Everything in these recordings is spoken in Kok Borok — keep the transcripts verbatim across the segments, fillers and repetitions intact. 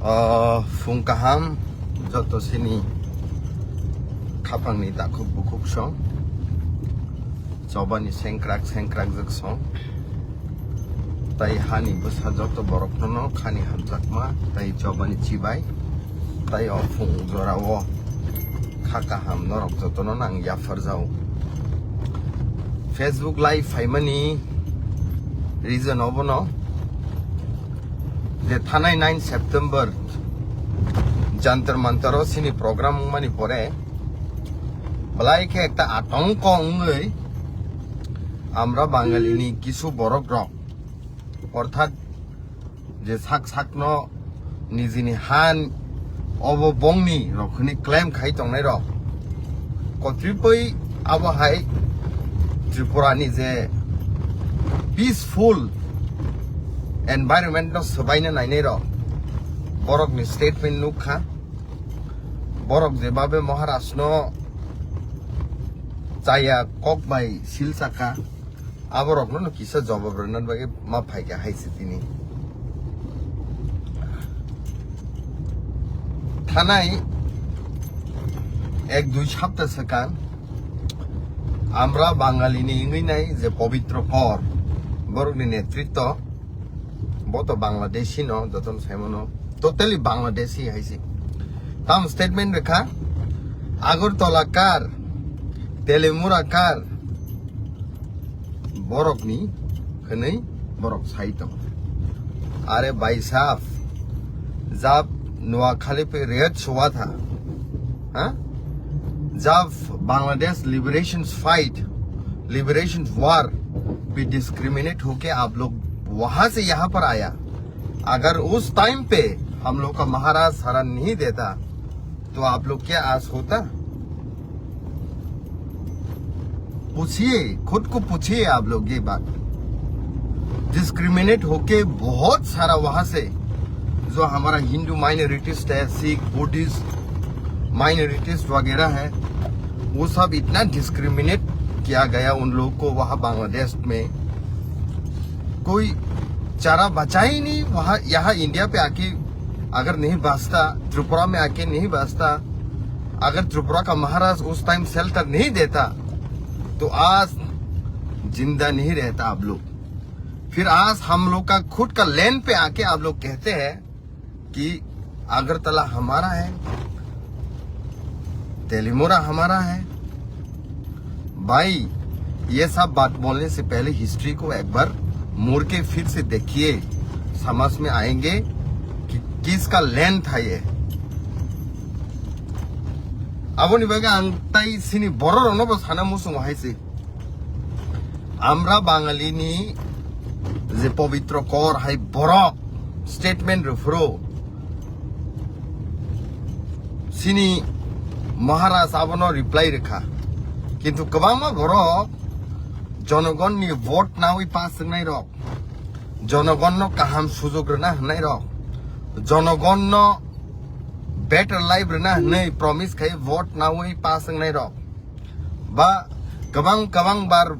O, phung kaham, joto sini khapangni takhuk bukhuk song, chobani sengkrak sengkrak jwk song, tai hani bwsa joto borokno khani hamjakma, tai chobani chibai, tai o phung jorao kha kaham norok jotono nang yapharjao. Facebook Live phaimani reason obono je thanai nine September Jantar Mantar o sini program wngmani pore belai khe ekta atongko wngwi আমরা বাঙালিনি কিছু বরক রক অর্থাৎ je sak sakno nijini han obo bongni rok hwnwi claim khai tongnai rok kotripoi abo hai Tripura ni je peaceful environment no swbaina nainai rok borok ni statement nukha borok je babe Maharaj no chaya kok bai sil saka aborokno no kisa jobab rwna bagwi ma phaikha hai se tini. Thanai ek dui sapta swkang আমরা বাঙালিনি wngwi nai je পবিত্র কর borokni netritto bo to Bangladeshi no jotono saimano totally Bangladeshi hai se tam statement rwkha Agartala kar Telimura kar borokni hwnwi borok sai tongo. Are bhai sahab, jab Noakhali pe raid hua tha, ha? Jab Bangladesh liberation fight, liberation war pe discriminate hoke aap log wahan se yahan par aaya. Agar us time pe hum log ka Maharaj saran nahi deta, to aap log kya aas hota? पूछिए, खुद को पूछिए आप लोग ये बात। डिस्क्रिमिनेट होके बहुत सारा वहां से जो हमारा हिंदू माइनॉरिटीज है, सिख, बुद्धिस्ट माइनॉरिटीज वगैरह है, वो सब इतना डिस्क्रिमिनेट किया गया उन लोग को वहां बांग्लादेश में। कोई चारा बचा ही नहीं। वहां, यहाँ इंडिया पे आके अगर नहीं बसता, त्रिपुरा में आके नहीं बसता, अगर त्रिपुरा का महाराज उस टाइम शेल्टर नहीं देता, तो आज जिंदा नहीं रहता आप लोग। फिर आज हम लोग का खुद का लैंड पे आके आप लोग कहते हैं कि अगरतला हमारा है, तेलीमुरा हमारा है। भाई, ये सब बात बोलने से पहले हिस्ट्री को एक बार मुड़ के फिर से देखिए, समझ में आएंगे कि किसका लैंड था ये। Aboni bagwi ang tai sini bororokno bo sana muchungo hai se. Amra Bangalini je pobitro kor hai borok statement rwphuru sini Maharaj abono reply rwkha. Kintu kwbangma borok jonogonni vote nawi pass wngnai rok, jonogonno kaham sujog rwna hwnnairok, jonogonno better life rwna hwnwi promise khai vote nawi pass wngnairok, ba kwbang kwbang bar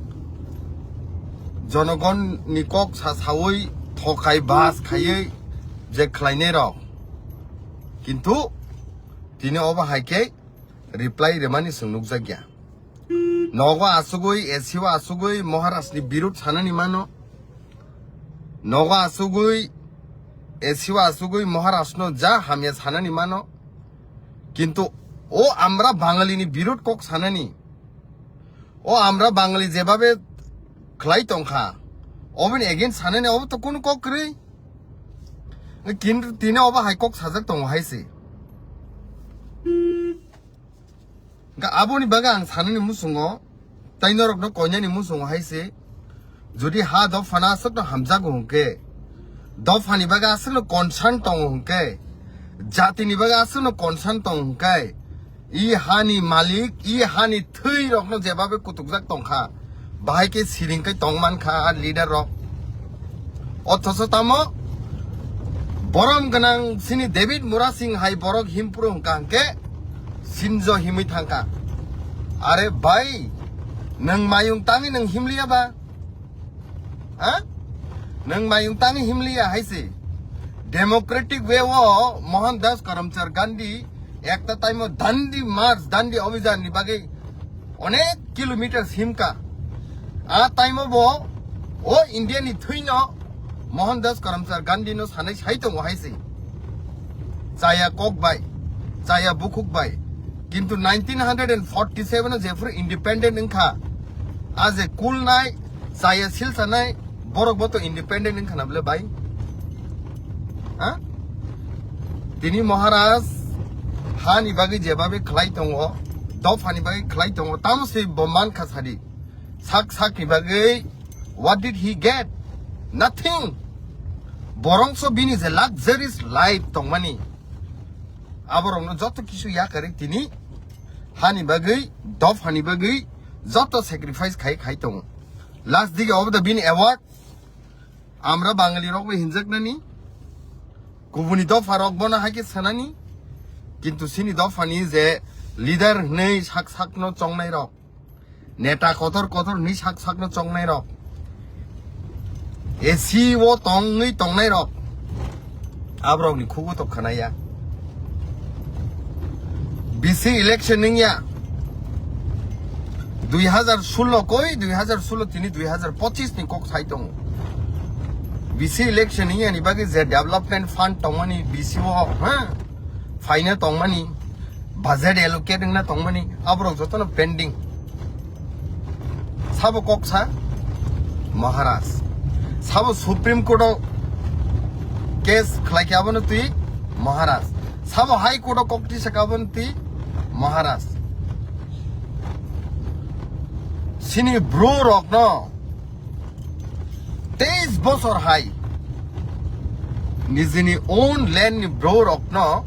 jonogonni kok sa sawi thokai bas khaiwi je khlainairok, kintu tini obo hai khe reply rwmani chwng nukjakya. Nogo asugwi, A C o asugwi Maharajni birud sanani mano. Nogo asugwi, A C o asugwi Maharajno ja hamya sanani mano. Kintu o amra Bangalini birud kok sanani, o amra Bangali jebabe khlai tongkha, oboni against sanani obo to kunu kok kwrwi. Kintu tini obo hai kok sajak tongo hai se. Hwnkhe aboni bagwi ang sanani muchungo, tai norokno koinani muchungo hai se, jodi ha dophano aswkno hamjago hwnkhe, dophani bagwi aswkno concern tongo hwnkhe, jatini bagwi aswkno concern tongo hwnkhe, i hani malik, i hani thwi rokno jebabe kutukjak tongkha, bahai khe siring khe tong mankha a leader rok. Othoso tamo borom gwnang sini David Murasing hai borok himpuru hwnkha hwnkhe sinjo himwi thangkha. Are bhai, nwng mayung tangwi nwng himliya ba? Ha? Nwng mayung tangwi himliya hai se. Democratic way o Mohandas Karamchand Gandhi ekta time o Dandi March, Dandi Abhijan ni bagwi onek kilometer simka. A time o bo o India ni thwino Mohandas Karamchand Gandhi no sanai sai tongo hai se. Chaya kok bai, chaya bukhuk bai. Kintu nineteen forty-seven o jephuru independent wngkha, a je kulnai, chaya silsanai, borok bo to independent wngkha na bole bai? Ha? Tini Maharaj hani bagwi jebabe khlai tongo, dophani bagwi khlai tongo, tamo se bo mankha sadi. Sak sakni bagwi, what did he get? Nothing. Borongso bini je luxurious life tongmani, aborokno joto kisu yakarwi tini hani bagwi, dophani bagwi joto sacrifice khai khai tongo. Last dige obo da bini award. Amra Bangali rok bai hinjaknani, kubuni dopha rok bono hai khe sanani, kintu sini dophani je leader hwnwi sak sakno chongnai rok, neta kotor kotor hwnwi sak sakno chongnai rok, A C o tongwi tongnai rok, aborokni khugo to khanaya. B C election wngya, dui hazar sullo koi, dui hazar sullo tini dui hazar pochis ni kok sai tongo. B C election wngya ni bagwi je development fund tongmani B C o, ha, phaina tongmani, budget allocate wngna tongmani, aborok jotono pending. Sabo kok sa? Maharaj. Sabo Supreme Court o case khlai khe abono twi? Maharaj. Sabo High Court o kok twi sa khe abono twi? Maharaj. Sini bru rokno teis bosor hai nijini own land ni bru rokno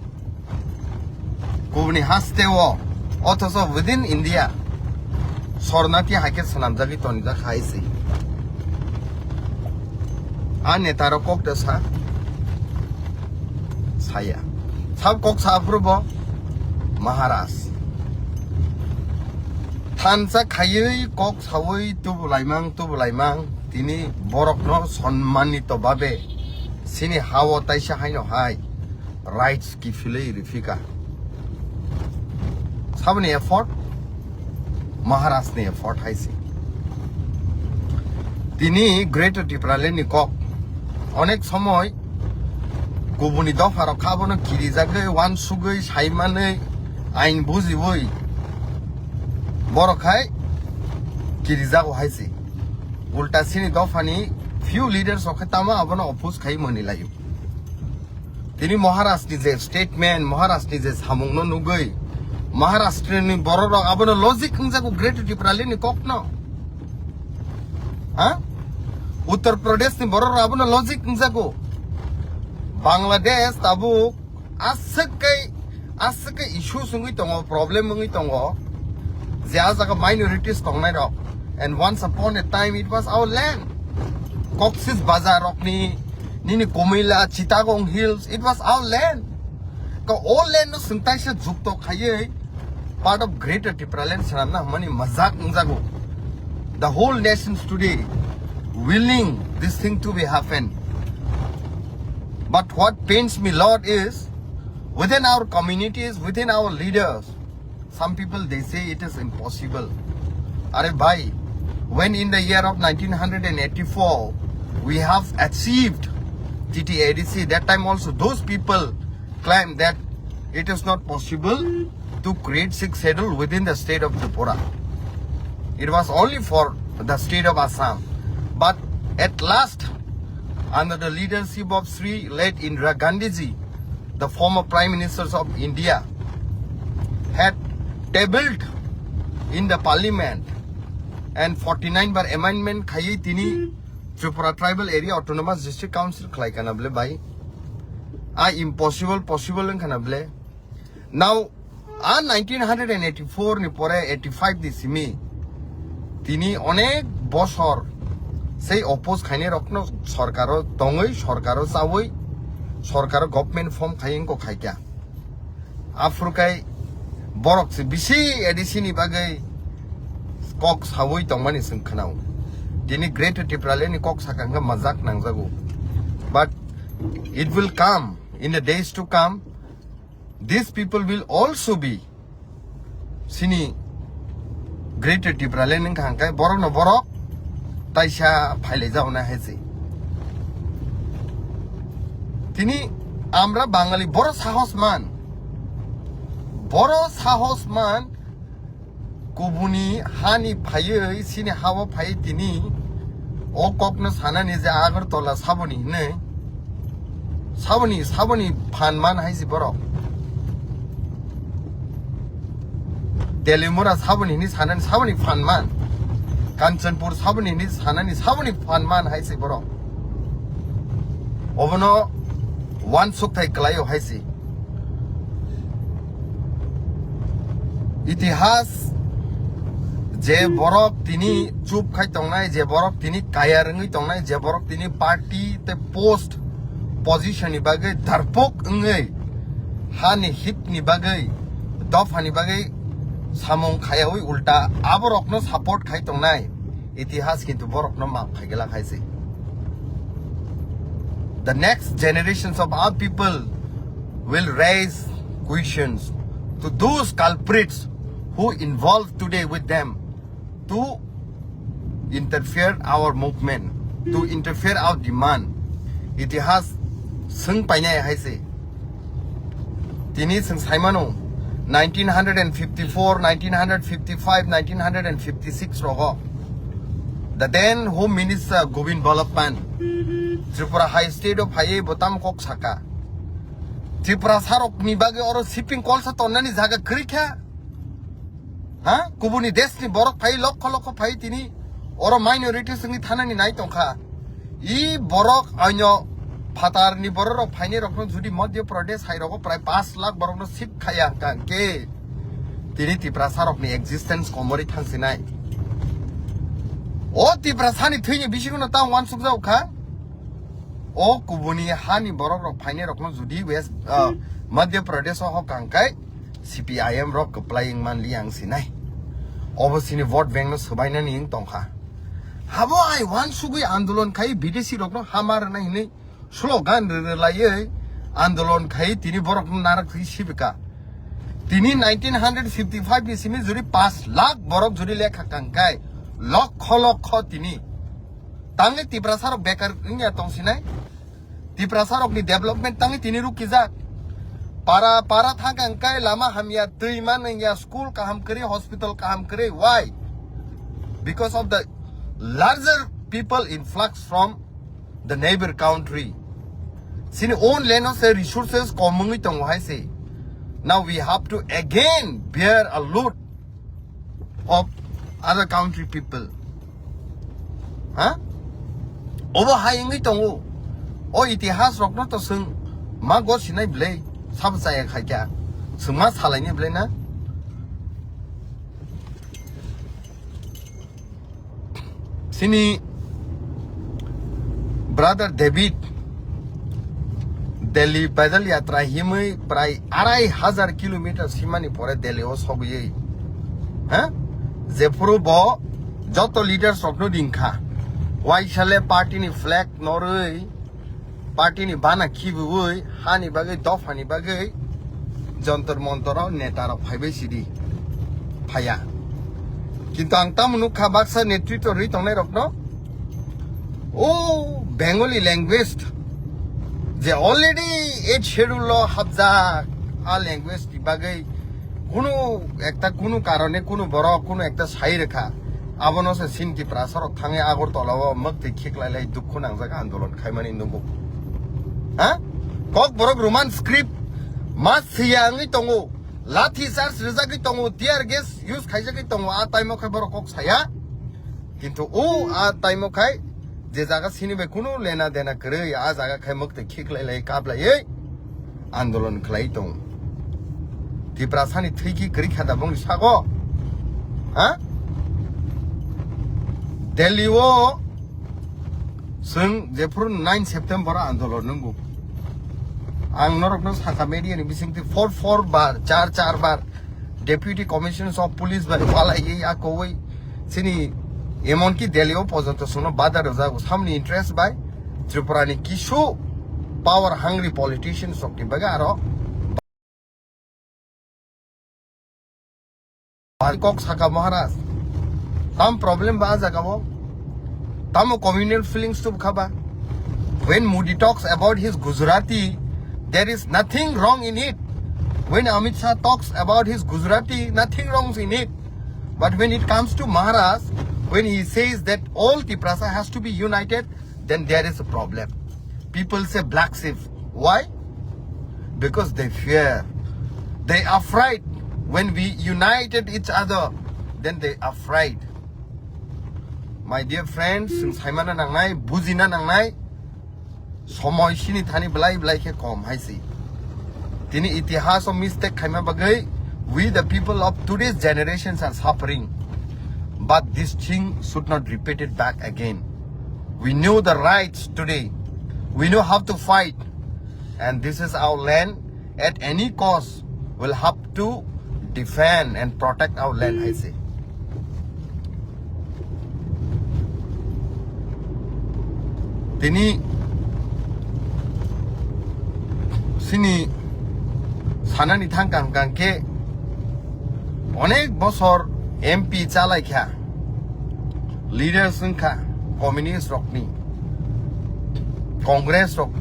kubuni haste o, othocho within India sornati hai khe swnamjagwi tonijak hai se. A neta rok kok de sa, saya. Sab kok sa phuru bo Maharaj. Thansa khaiwi kok sawi tubulaimang, tubulaimang, tini borokno sonmanito babe sini hao taisa haino hai rights kiphilwi rifika. Saboni effort? Maharaj ni effort hai se. Tini Greater Tipraland ni kok onek somoy kubuni dopha rok kha bono kirijagwi, wansugwi, saimanwi, ain bujiwi borok hai kirijago hai se. Ulta sini dophani few leaders rok khe tamo abono oppose khai mani laio. Tini Maharaj ni je statement, Maharaj ni je samung no nugwi, Maharashtra ni borok rok abono logic wngjago Greater Tipraland ni kok no. Ha? Uttar Pradesh ni borok rok abono logic wngjago. Bangladesh tabuk aswk kai, aswk kai issue wngwi tongo, problem wngwi tongo. Je a jaga minorities tongnai rok. And once upon a time it was our land. Cox's Bazar rokni, nini Kumila, Chittagong Hills, it was our land. Ka o land no swng taisa jukto khaiwi part of Greater Tipraland swnamna hwnmani majak wngjago. The whole nations today willing this thing to be happen. But what pains me lot is within our communities, within our leaders, some people they say it is impossible. Are bhai, when in the year of nineteen eighty-four we have achieved T T A D C, that time also those people claim that it is not possible to create sixth schedule within the state of Tripura. It was only for the state of Assam. But at last, under the leadership of Sri late Indira Gandhi ji, the former Prime Ministers of India, had tabled in the parliament and forty-nine bar amendment khaiwi tini Tripura Tribal Area Autonomous District Council khlai kana bole bai. A impossible possible wng kana bole. Now, a nineteen eighty-four ni pore eighty-five ni simi tini onek bosor sei oppose khainai rokno sorkaro tongwi, sorkaro chawi, sorkaro government form khai wngkha khaikha. Aphuru kai borok se bisi A D C ni bagwi kok sawi tongmani chwng khwnao. Tini Greater Tipraland ni kok sakha hwnkhe majak nangjago. But It will come in the days to come. These people will also be sini Greater Tipraland wngkha hwnkhe borokno borok taisa phailai jago na hai se. Tini amra Bangali boro sahos man, boro sahos man kubuni hani phaiwi sini hao phaiwi tini o kokno sanani je Agartala saboni hinwi saboni saboni phan man hai se borok. Delhi mura saboni hinwi sanani saboni phan man. Kanchanpur saboni hinwi sanani saboni phan man hai se borok. Obono uansukthai kwlaio hai se. Itihas je borok tini chup khai tongnai, je borok tini kaya rwngwi tongnai, je borok tini party tei post position ni bagwi darpok wngwi hani hit ni bagwi, dopha ni bagwi samung khayawi ulta aborokno support khai tongnai. Itihas kintu borokno map khai gela khai se. The next generations of our people will raise questions to those culprits who involved today with them to interfere our movement, to interfere our demand. Itihas swng painai hai se. Tini swng saimano nineteen fifty-four, nineteen fifty-five, nineteen fifty-six rogo. The then Home Minister Govind Ballabh Pant Tripura High State o phaiwi bo tamo kok saka. Tripura sarok ni bagwi oro shipping kolsa tonnani jaga kwrwi kha. Ha? Kubuni desh ni borok phai lokho lokho phai tini oro minority swngwi thanani nai tongkha. I borok aino phatar ni borok rok phaini rokno judi Madhya Pradesh hai rogo prai paanch lakh borokno shift khaya hwnkha hwnkhe tini Tiprasa rokni existence komori thangsinai. O Tiprasa ni thwini bisingo no ta uansuk jak kha. O kubuni hani borok rok phaini rokno judi West, ah, Madhya Pradesh o hokang kai C P I M rok kwplai wng manli ang sinai. Obo sini vote bank no swbainani wng tongkha. Habo ai uansugwi andolon khai bidesi rokno hama rwnai hinwi slogan rwrwlaiwi andolon khai tini borokno narak thwi sibika. Tini nineteen fifty-five ni simi juri paanch lakh borok juri lekha kangkai lokho lokho tini. Tangwi Tiprasa rok bekar wngya tongsinai. Tiprasa rokni development tangwi tini rukijak. Para para thangkha hwnkhe lama hamya, twi man wngya, school kaham kwrwi, hospital kaham kwrwi. Why? Because of the larger people influx from the neighbor country. Sini own land o se resources kom wngwi tongo hai se. Now we have to again bear a load of other country people. Ha? Obo hai wngwi tongo. O itihas rokno to swng ma gosinai bwlai, sabo chaya khaikha. Swng ma salaini bwlai na? Sini brother David Delhi pedal yatra himwi prai arai hajar kilometer simani pore Delhi o sogwi, ha? Jephuru bo joto leaders rokno ringkha. Waisale party ni flag norwi, party ni bana khibiwi, hani bagwi, dophani bagwi, Jantar Mantar o neta rok phaibai sidi phaiya. Kintu ang tamo nukha baksa netritwo rwi tongnai rokno, o Bengali language je already eighth schedule o hapjak, a language ni bagwi kunu ekta kunu karone kunu borok kunu ekta sai rwkha, abono se sini Tiprasa rok thangwi Agartala o mwktwi khiklai lai dukhu nangjak andolon khaimani nungo. Ha? Kokborok Roman script ma siya wngwi tongo, lathi charge rwjagwi tongo, tear gas use khaijagwi tongo, a time o khe borok kok saya. Kintu o a time o khai je jaga sini bai kunu lena dena kwrwi, a jaga khai mwktwi khiklai lai kaplaiwi andolon khlai tong. Tiprasa ni thwiki kwrwi kha da bongni sago? Ha? Delhi o swng jephuru nine September andolon nungo. Ang norokno sakha media ni bisingtwi four four bar, char char bar Deputy Commissioner of Police bai walaiwi akowi sini emonki Delhi o pojonto sono bada rwjago samni interest bai Tripura ni kisu power hungry politicians rokni bagwi aro kok saka Maharaj. Tam problem ba jaga o. Tamo communal feelings tu khaba. When Modi talks about his Gujarati, there is nothing wrong in it. When Amit Shah talks about his Gujarati, nothing wrong in it. But when it comes to Maharaj, when he says that all Tiprasa has to be united, then there is a problem. People say black sheep. Why? Because they fear. They are afraid. When we united each other, then they are afraid. My dear friends, chwng saimana nangnai, bujina nangnai, somoi sini thani belai belai khe kom hai si. Tini itihas o mistake khaima bagwi, we the people of today's generations are suffering. But this thing should not repeat it back again. We know the rights today. We know how to fight. And this is our land. At any cost, we'll have to defend and protect our land, I say. Tini sini sanani thang kang kang ke onek bosor M P chalai kha, leaders wngkha communist rokni, Congress rok,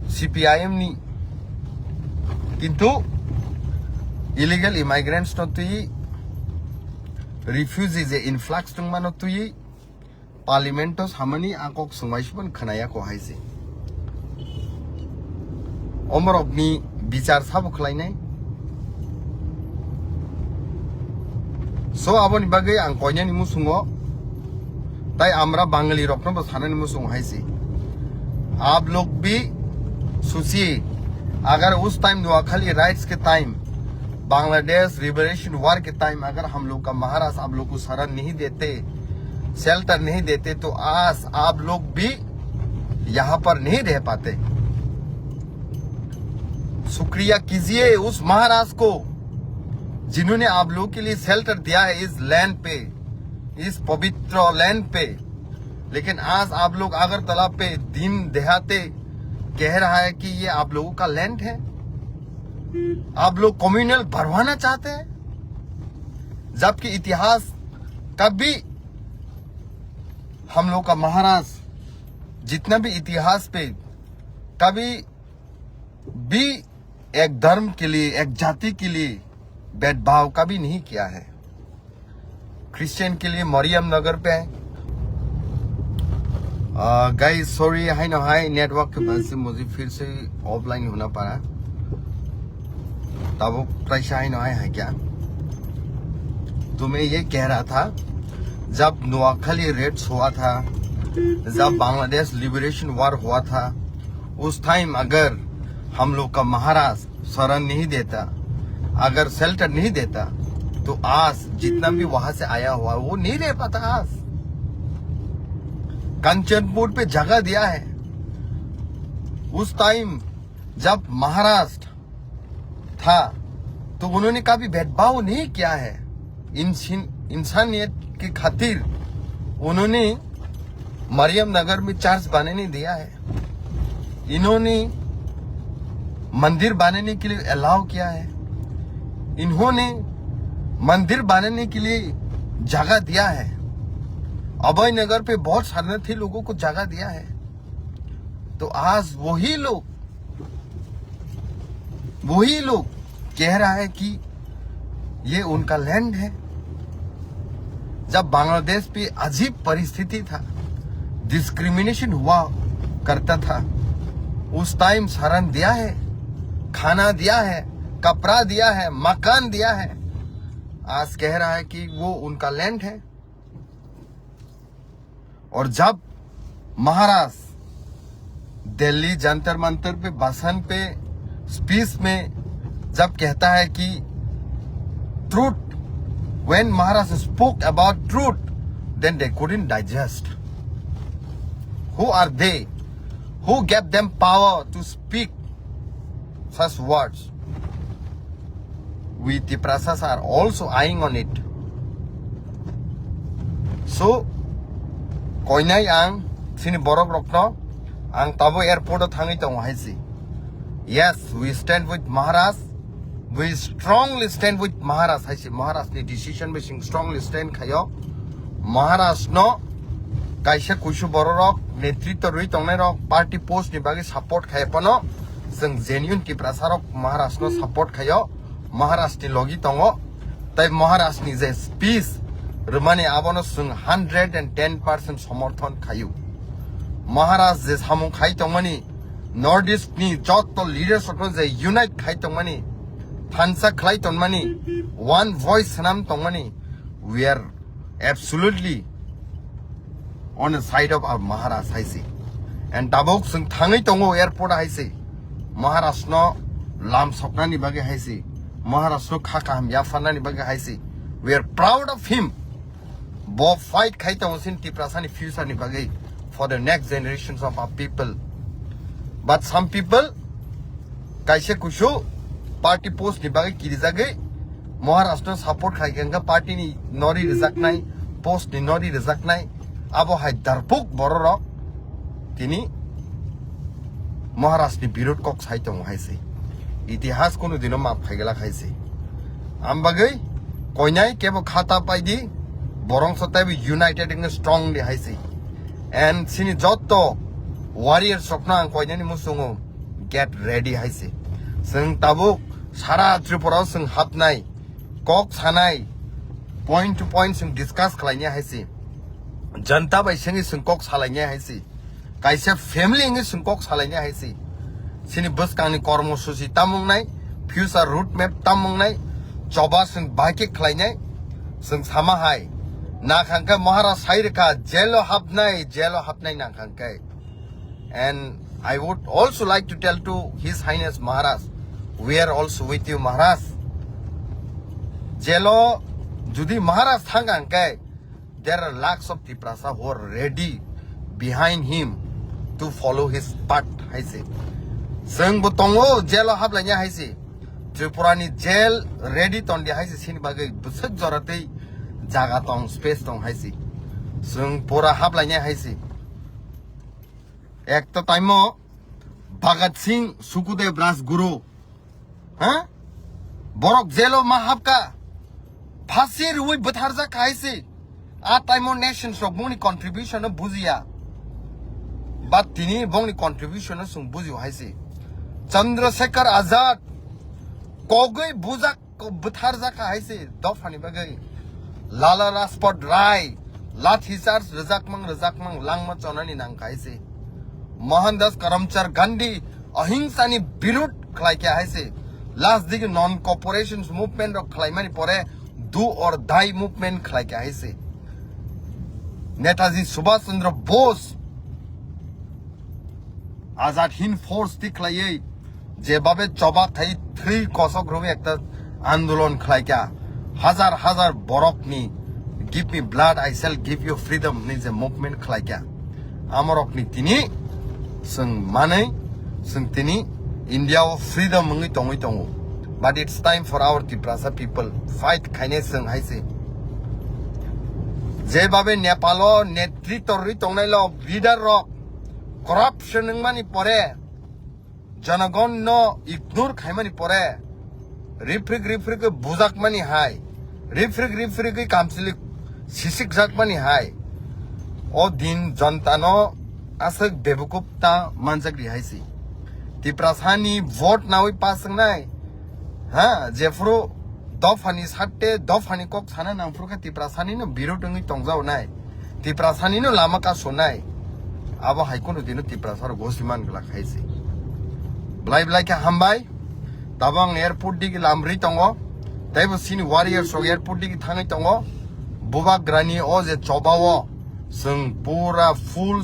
C P I M ni, kintu illegal immigrants no twi, refugee je influx tongmano twi, Parliament o samani a kok swngbai sibon khwnaya ko hai se. Omorokni bichar sabo khlainai. So aboni bagwi ang koinani musungo tai amra Bangali rokno bo sanani musungo hai se. आप लोग भी सोचिए, अगर उस टाइम नोआखाली राइट्स के टाइम, Bangladesh liberation war के टाइम अगर हम लोग का महाराज आप लोग को शरण नहीं देते, शेल्टर नहीं देते तो आज आप लोग भी यहाँ पर नहीं रह पाते। शुक्रिया कीजिए उस महाराज को जिन्होंने आप लोग के लिए शेल्टर दिया है इस लैंड पे, इस पवित्र लैंड पे। लेकिन आज आप लोग अगरतला पे दिन देहाते कह रहा है कि ये आप लोगों का लैंड है। आप लोग कम्युनल बढ़वाना चाहते हैं, जबकि इतिहास कभी हम लोग का महाराज जितना भी इतिहास पे कभी भी एक धर्म के लिए, एक जाति के लिए भेदभाव कभी नहीं किया है। क्रिश्चियन के लिए मरियम नगर पे है। Guys sorry, hai no hai, network की वजह से मुझे फिर से ऑफलाइन होना पड़ा। तब वो प्राइस hai no hai है क्या? तो मैं ये कह रहा था, जब नोआखाली रेड्स हुआ था, जब बांग्लादेश लिबरेशन वॉर हुआ था, उस टाइम अगर हम लोग का महाराज शरण नहीं देता, अगर शेल्टर नहीं देता, तो आज जितना भी वहां से आया हुआ वो नहीं रह पाता। आज कंचनपुर पे जगह दिया है, उस टाइम जब महाराष्ट्र था तो उन्होंने कभी भेदभाव नहीं किया है। इंसान-, इंसानियत की खातिर उन्होंने मरियम नगर में चर्च बनाने दिया है। इन्होंने मंदिर बनाने के लिए अलाउ किया है। इन्होंने मंदिर बनाने के लिए जगह दिया है। अभय नगर पे बहुत शरणार्थी लोगों को जगह दिया है। तो आज वही लोग, वही लोग कह रहा है कि ये उनका लैंड है। जब बांग्लादेश पे अजीब परिस्थिति था, डिस्क्रिमिनेशन हुआ करता था, उस टाइम शरण दिया है, खाना दिया है, कपड़ा दिया है, मकान दिया है। आज कह रहा है कि वो उनका लैंड है। और जब महाराज दिल्ली जंतर मंतर पे भाषण पे, स्पीच में जब कहता है कि truth, when Maharaj spoke about truth, then they couldn't digest. Who are they? Who gave them power to speak such words? We Tiprasas are also eyeing on it. So, koinai ang sini borok rokno Ang tabo airport o thangwi tongo hai se. Yes, we stand with Maharaj. We strongly stand with Maharaj hai se. Maharaj ni decision bai chwng strongly stand khaio. Maharaj no kaisa kuisu bororok, netritwa rwi tongnai rok, party post ni bagwi support khai phano, chwng genuine Tiprasa rok Maharaj no support khaio. Maharaj ni logi tongo, tai Maharaj ni je speech rwmani abono chwng hundred and ten percent somorthon khaio. Maharaj je samung khai tongmani, North East ni jotto leaders rokno je unite khai tongmani, thansa khlai tongmani, one voice swnam tongmani, we are absolutely on the side of our Maharaj hai se. And tabuk chwng thangwi tongo airport hai se. Maharaj no lam soknani bagwi hai se. Maharaj no kha kaham yapharnani bagwi hai se. We are proud of him. Bo fight khai tongo sin Tiprasa ni future ni bagwi for the next generations of our people. But some people kaisa kusu party post ni bagwi kirijagwi Maharaj no support khai khe party ni nori rijaknai, post ni nori rijaknai, abo hai darpuk bororok tini Maharaj ni birod kok sai tongo hai se. Itihas kunu dino map khaigala khai se. Ambagwi koinai kebo khata paidi, borong so taibo united and strong di hai se. And sini jotto warriors rokno ang koinani musungo get ready hai se. Chwng tabuk sara Tripura o chwng hapnai, kok sanai, point to point chwng discuss khlainai hai se. Janta bai sengwi chwng kok salainai hai se. Kaisa family wngwi chwng kok salainai hai se. Chini bwskangni kormo susi tamung nai, future road map tamung nai, choba chwng bahai khe khlainai, chwng sama hai. Nakhang khe Maharaj sai rwkha, jail o hapnai, jail o hapnai nakhang khe. And I would also like to tell to His Highness Maharaj, we are also with you, Maharaj. Jail o jodi Maharaj thang ang khe, there are lakhs of Tiprasa who are ready behind him to follow his path, hai se. Chwng bo tongo, jail o haplainai hai se. Tripura ni jail ready tondi hai se, sini bagwi bwswk jora tei jaga tong, space tong hai se. Chwng pura haplainai hai se. Ek to taimo Bhagat Singh, Sukhdev, Rajguru, ha? Borok jail o ma hapka. Phasi rwi bwtharjak hai se. A taimo nations rok bongni contribution no bujiya. But tini bongni contribution no chwng bujio hai se. Chandrasekhar Azad kogwi bujak, bwtharjak hai se dophani bagwi. Lala Rajpat Rai lathi charge rwjakmang rwjakmang langma chonani nang hai se. Mohandas Karamchand Gandhi ahingsani birud khlai kha hai se. Last digi non cooperation movement rok khlaimani pore do or die movement khlai kha hai se. Netaji Subhash Chandra Bose Azad Hind Force ti khlaiwi jebabe choba khai thwi kosok rwi ekta andolon khlai kha. Hajar hajar borokni "Give me blood, I shall give you freedom" ni je movement khlai kha. Amorokni tini chwng manwi, chwng tini India o freedom wngwi tongwi tongo. But it's time for our Tiprasa people fight khainai chwng hai se. Jebabe Nepal o netritwa rwi tongnai lo leader rok corruption wngmani pore, jonogon no ignore khaimani pore, rifrik rifrik bujakmani hai, rifrik rifrik kamchili sisikjakmani hai, o din jonta no aswk bebukup ta manjak ri hai si. Tiprasa ni vote nawi pass wngnai, ha, jephuru dophani satte dophani kok sana nangphuru khe Tiprasa ni no birod wngwi tongjaonai. Tiprasa ni no lama kasonai. Abo hai kunu dino Tiprasa rok gosi man glak hai se. Blai blai khe hambai. Tabo ang airport digi lamri tongo. Teibo sini warriors rok airport digi thangwi tongo. Bubagrani o je choba o chwng pura full